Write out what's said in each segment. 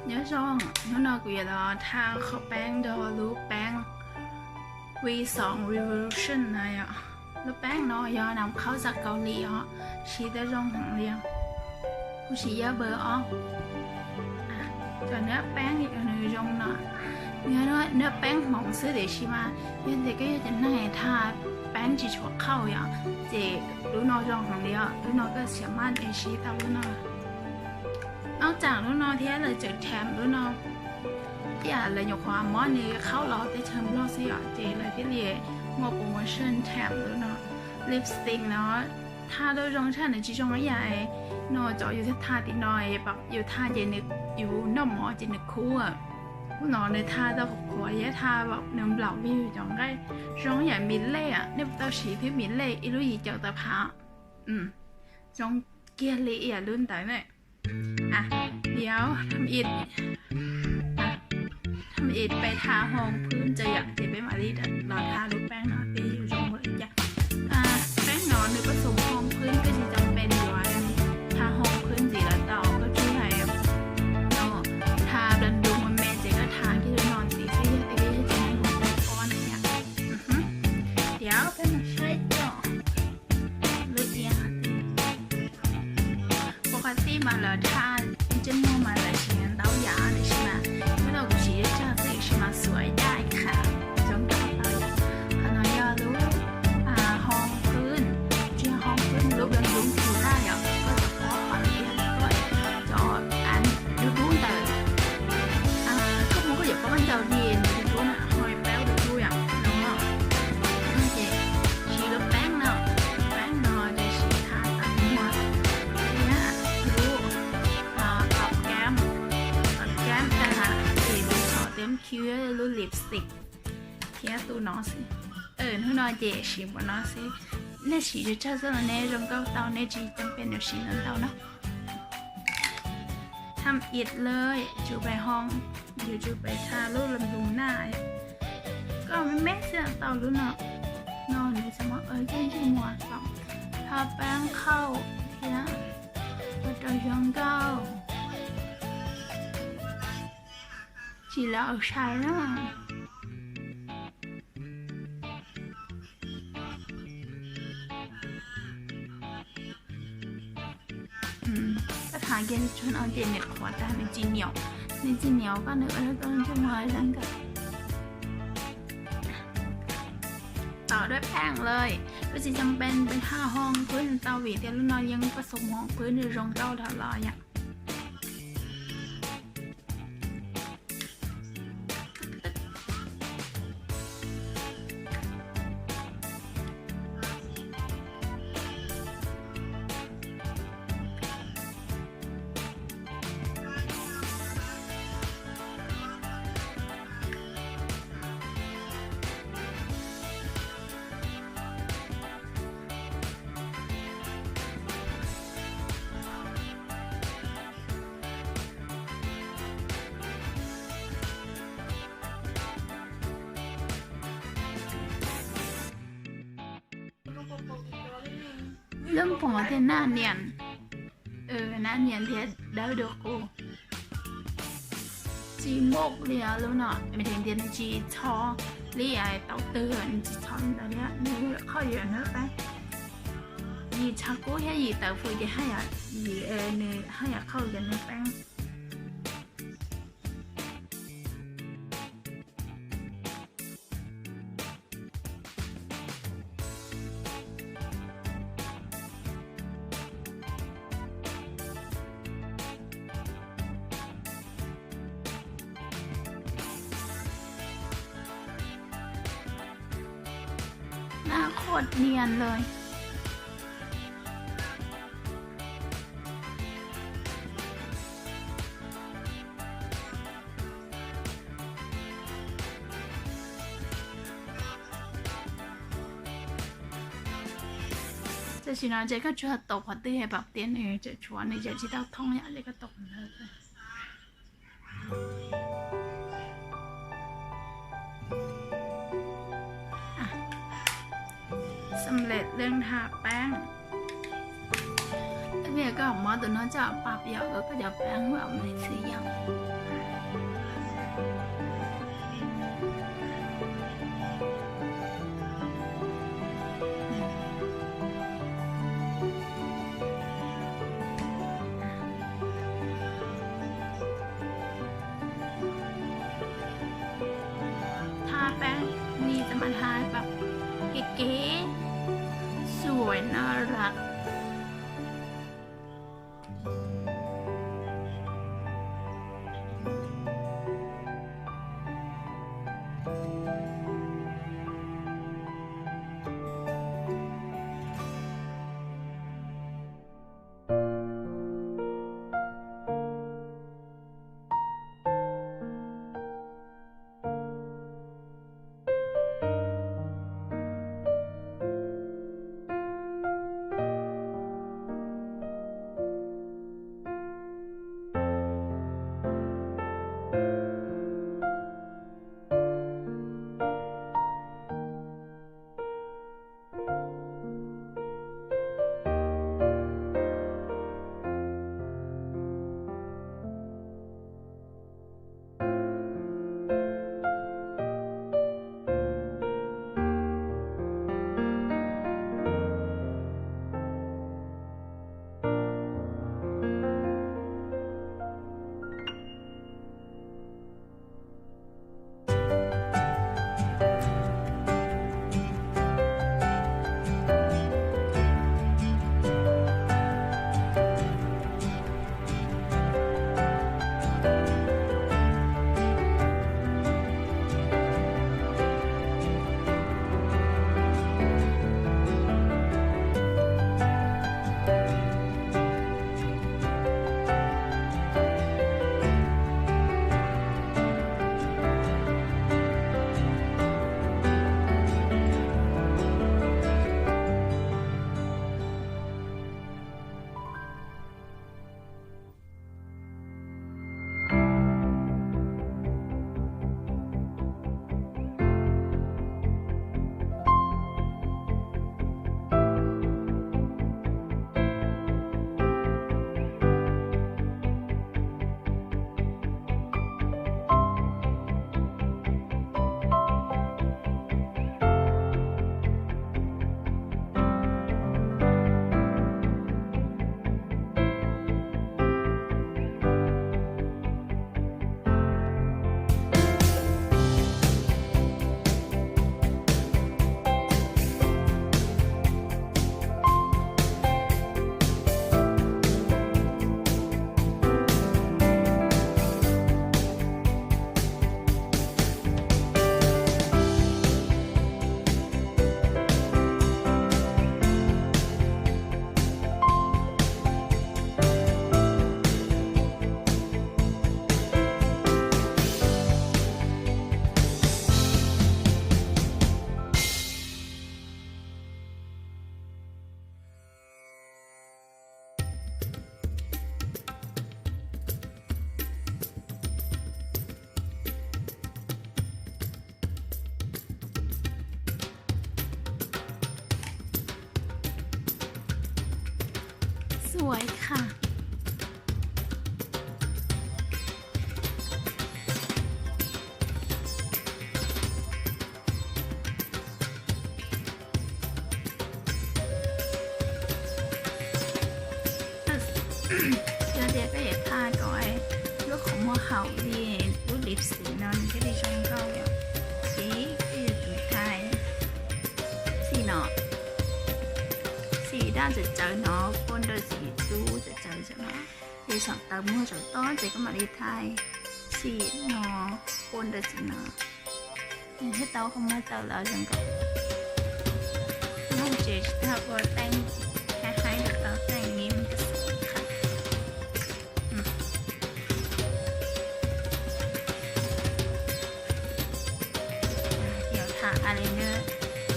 Nyob zoo, hnub no kuv yuav los tha qhov peeb nrog lub peeb V song Revolution na yom. Lub peeb no yog nam qhaub zaj Kaus Lim os, siv tau zoo heev li. Kuv siv yog npawb ob. Cov hnab peeb nws zoo no, nws yog hnab peeb hmoov xwb tiam sis mas yog tias koj yog cov neeg tha peeb tsis tshua qhauj yom, ces lub no zoo heev li os. Lub no koj siv maj es siv tau lub no. Nyob tsam lub no thiab lawv tseem tham lub no, ib yam lawv nyuam qhuav muab nws qhaub los teb chaws Nplog xwb yom, ces lawv thiaj li muaj promotion tham lub no. Lipstick no tha tau zoo tshaj, nws tsis zoo ib yam no cov yus tha tim no, yus tha ces nws, yus noj mov ces nws khub. Lub no nws tha tau qhuav thiab tha nws nplaum li yus cov nqaij, zoo ib yam mis lej, nej puas tau siv thwb mis lej ib lub yim caum tawm phav. Zoo kiag li ib yam lub ntawd na. Yog tham ib, tham ib peb tha hoo phwb ntawd yom, ces peb mam li los tha lub peeb no peb yuav zoo npaum li cas. Peeb no nws pab xum hoo phwb, koj tsis cam peb yuav tha hoo phwb ntxiv los tau, koj tsuas hais no tha dab du me me ces koj tha kiag lub no ntxiv xwb, yog tias koj yog tsev neeg hauv peb ob na yom. Tias peb mus saib tso lub tias pom qhov tij mas lawv tha ntsej muag mas lawv siv ntau yam, tiam sis mas lub no kuv siv tsawg xwb tiam sis mas xuav ib daim khav zoo nkauj tau yom. Qhov no yog lub hoo phwb, tsis yog hoo phwb, lub dab du phwb na yom, koj cov pob qhov tias koj cov dub dub ntawd, koj muab koj cov pob ncaws li dub dub na, hoo paub dub dub yom, no ces siv lub peeb no, peeb no ces siv tha tau muag thiab lub, tom kam, tom kam tag es lub tshom tiab khiv, lub lipstick thiab tus no xwb. Hnub no ces siv npaum no xwb. Nej siv tsawg tsawg xwb los nej zoo nkauj tau, nej tsis cam peb nws siv ntau ntau na. Tham ib lawm, tsum pais hoo, yuav tsum pais tha lub lub naj, koj me me xwb tau lub no. No nws txhob muaj ntsej muag, tha peeb qhauj thiab ua rau zoo nkauj. Tsis lawv sai na. Koj tha kiag tsuag no ces nws qhuav tag, nws tsis niam, nws tsis niam koj, nws ua rau koj ntsej muag zoo nkauj. Tau dua peeb lawm, koj tsis cam peb pais tha hoo phwb tau vim tias lub no yeej pab xum hoo phwb nws zoo nkauj dhau los yom. Lub npoo thiab naj niam, naj niam thiab dawb dua qub. Tsis npau li lub no, me dheev tias nws tsis txhob li tau twg, nws tsis txhob li ntawd thiab, nws qhauj yam nws peeb. Yim tshav kub thiab yim tawv fws ces haj yam, yim nws haj yam qhauj yam nws peeb. Naj qhuav nias lawm. Tam sim no ces koj tsuas tau qhov twg es pom tias nws tseem tshuav, nws tseem tsis tau thoob yom, ces koj tau qhov ntawd. Xam lem leej tha peeb. Tab sis koj muab tus no coj pab yog koj cov peeb mam li txhij yog. แป้ง นี่จะมาทาแบบเก๋ๆ สวยน่ารัก สวยค่ะ Yog tias peb yuav tha kom lub qhov muag haum li lub lipstick no nws thiaj li zoo nkauj yom. Ces peb yuav tsum tha xim no, xim daj txawv txawv no, pua rau xim dub txawv txawv no. Ces saum taw muag saum toj ces koj mam li tha xim no, pua rau xim no. Nws thiaj tau qhov muag txawv los zoo nkauj. Noj tsev tsis tau ua teej, haib haib rau tau teej li me ka xu kha. Yuav tha eyeliner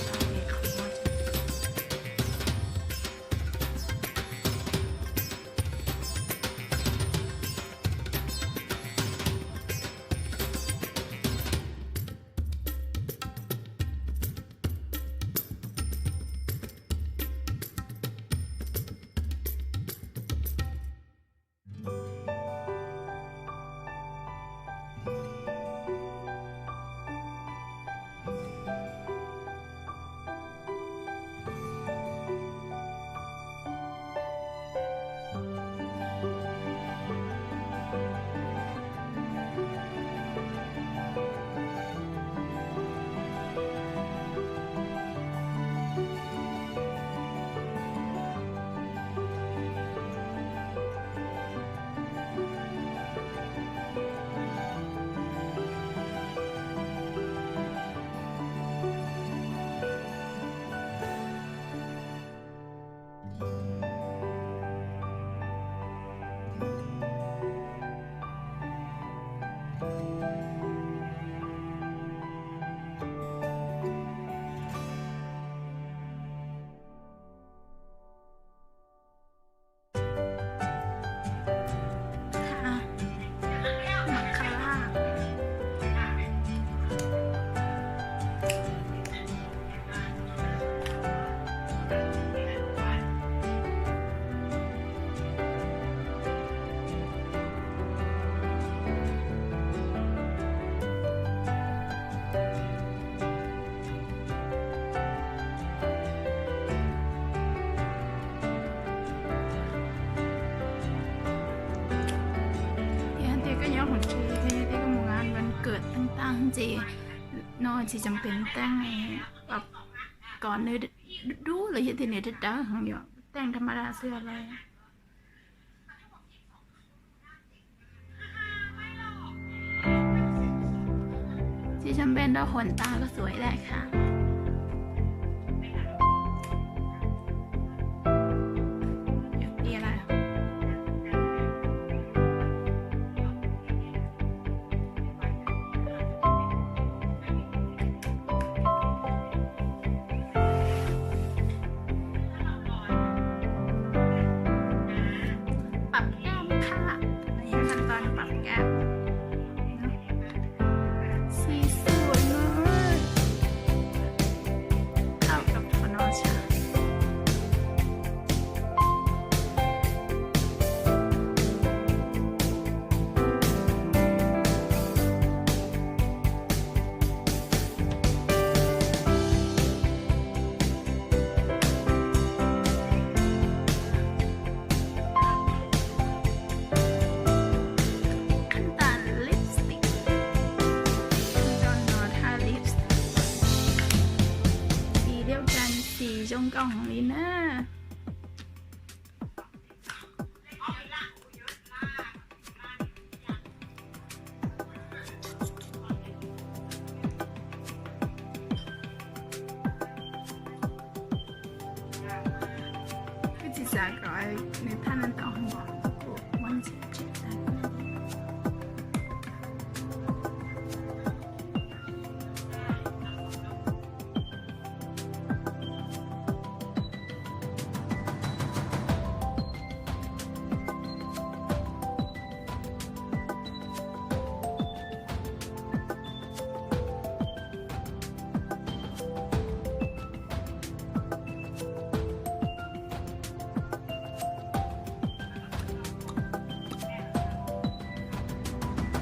saum qhov muag. Koj nyob hauv tsev thiab koj mus nqa npam kawm teej tag ntxiv no tsis txom pem teej kom nws dub dub los yog tias nws dawb dawb heev, yog teej tham ma da xwb lawm. Ces txom pem nrau huam tas koj xuav ib daim kham. Pab kam, qhov no yog qhov pab kam. Xis xus no, thaum rau qhov no tshaj. Qhov tas lipstick, nrau no tha lipstick, xis liab ras xis zoo nkauj heev li na. Kuv tsis xav kom nws thaj no tau hwv, kuv muab ntxiv tsev tas.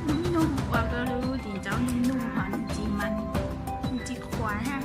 Nws nuj ua rau lub tim tsaub nws nuj ho nws tsis mas, nws tsis qhuav na.